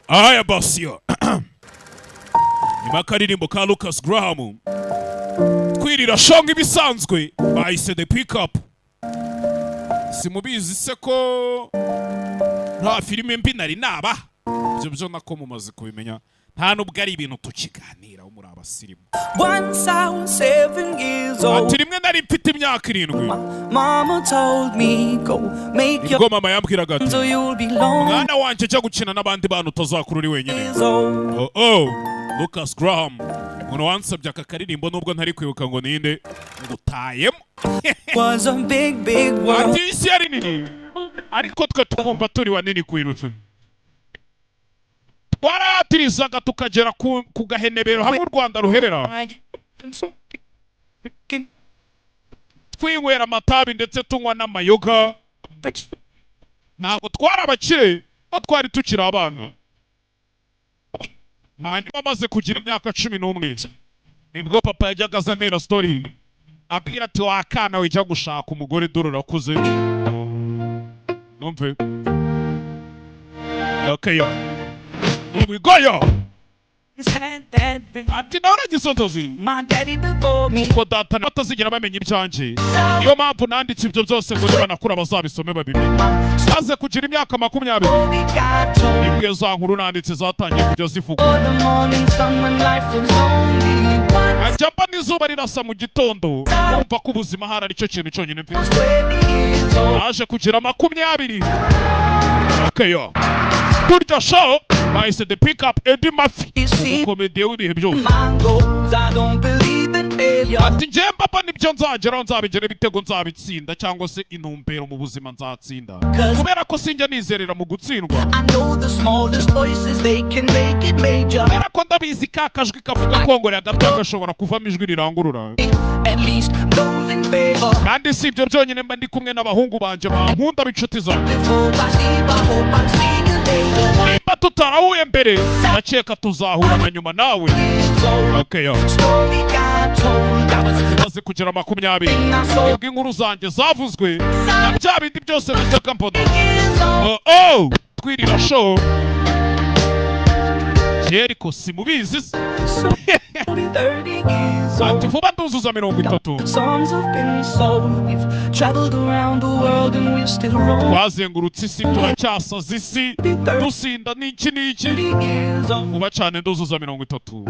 Aya basiyo, nyuma y'akaririmbo ka Lucas Graham, twirira shonga ibisanzwe, bahise The Pick Up. Simubizi se ko nta filime mbi nari naba? Ibyo byo nako mumaze kubimenya, nta nubwo ari ibintu tukiganiraho, muri abasirimu. Once I was 7 years old. Ati rimwe nari mfite imyaka 7. Mama told me, "Go make your Nibwo mama yambwiraga ati, or you'll be lonely." "Mwana wanjye, jya gukina n'abandi bana, utazakura uri wenyine." Years old. Oh, Lucas Graham, umuntu wansabye aka karirimbo, nubwo ntari kwibuka ngo ninde, ngutayemo. Was a big, big world. Ati isi yari nini, ariko twe twumva turi banini kwirutse. Twaratirizaga tukagera ku gahenebero hamwe u Rwanda ruherera, twinywera amatabi ndetse tunywa n'amayoga. Ntabwo twari abakire aho twari tukiri abana. Hanyuma amaze kugira imyaka 11, nibwo papa yajyaga aza antera story, abwira ati: "Wakana wijya gushaka umugore, dore urakuze." Numve, okay, yo ibigoyo. Had that been Ati nawe inzozi my daddy before me. ko data batazigera bamenya ibyanjye, niyo mpamvu nanditse ibyo byose ngo nibanakura bazabisome babimenye. Maze kugira imyaka 20, We got told nibwo za nkuru nanditse zatangiye kujya zivugwa. the morning sun when life was only one. Ajya mba n'izuba rirasa mu gitondo, kumva ko ubuzima hari aricyo kintu cyonyine mfite. 20 years old. Naje kugira 20, okay, yo turya show, bahise The Pick Up, Eddie Murphy, umukomediye w'ibihe byose. My goals, I don't believe in failure. Ati njye mbaba nibyo nzageraho, nzabigera, ibitego nzabitsinda, cyangwa se intumbero mu buzima nzatsinda, kubera ko sinjya nizerera mu gutsindwa. I know the smallest voices, they can make it major. Kubera ko ndabizi, ka kajwi kavuga kongorera gato gashobora kuvamo ijwi rirangurura. At least those in favor. Kandi si ibyo byonyine, mba ndi kumwe n'abahungu banjye bankunda b'inshuti zanjye. Before I sleep, I hope I see you later. Nimba tutarahuye mbere, ndakeka tuzahura na nyuma nawe. So, Okay, yo. story got told. I was Maze kugera 20, nibwo inkuru zanjye zavuzwe na bya bindi byose najyaga mbona. years old. Oh, twirira show ariko simubizi se? So, be 30 years old. Ati vuba nduzuza 30. Songs have been sold. We've traveled around the world and we're still rolling. Twazengurutse isi, turacyasaza isi, dusinda n'iki n'iki. 30 years old. Vuba cyane nduzuza 30,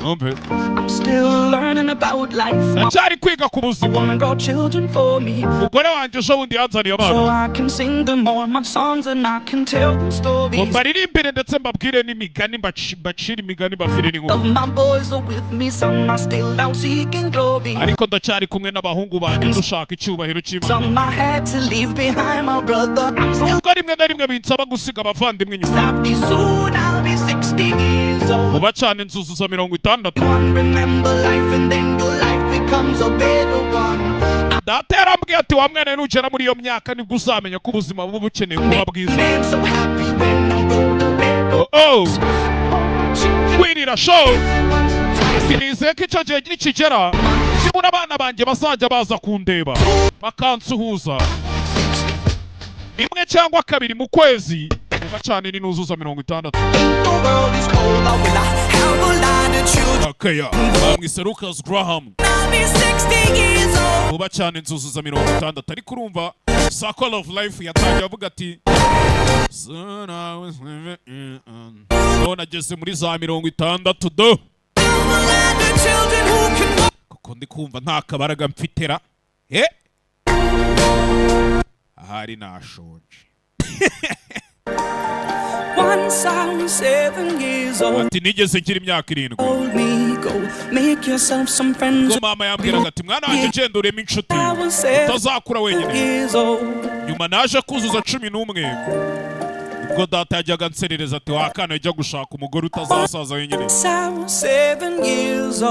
numve. I'm still learning about life. My Ndacyari kwiga ku buzima. woman brought children for me. Umugore wanjye ejo bundi yanzaniye abana. So I can sing them all my songs and I can tell them Ngo stories. mbaririmbire ndetse mbabwire n'imigani, mbacire imigani, mbabwire n'inkuru. Of my boys are with me, some are still out seeking glory. Ariko ndacyari kumwe n'abahungu banjye, dushaka icyubahiro cy'Imana. Some I had to leave behind, my brother. I'm still Nubwo rimwe na rimwe binsaba gusiga abavandimwe inyuma. stop me soon, I'll be 60 years old. Vuba cyane nzuzuza 60. One, remember life and then your life becomes a better one. Data yarambwiye ati: "Wa mwana, nugera muri iyo myaka nibwo uzamenya ko ubuzima buba bukeneye kuba bwiza." Man, so happy when I go to bed. Oh, kwirira show, sinizeye ko icyo gihe nikigera nibura abana banjye bazajya baza kundeba, bakansuhuza rimwe cyangwa kabiri mu kwezi. Vuba cyane ni nuzuza 60. The world is cold, but will I have a lot of children? Okay, bamwise Lucas Graham. I'll be 60 years old. Vuba cyane nzuzuza 60, ariko urumva Circle of Life yatangiye avuga ati: "Soon I was living in-" None ageze muri za 60 do. A lot of children who can walk. Kuko ndi kumva nta kabaraga mfitera, eh, ahari nashonje. Once I was 7 years old. Ati nigeze ngira imyaka 7. Told me, "Go make yourself some friends." Ubwo mama yambwiraga ati: "Mwana wanjye, genda ureme inshuti, I was 7 utazakura wenyine." years old. Nyuma naje kuzuza 11, nibwo data yajyaga anserereza ati: "Wakana, ujya gushaka umugore, utazasaza wenyine." Once I was 7 years old.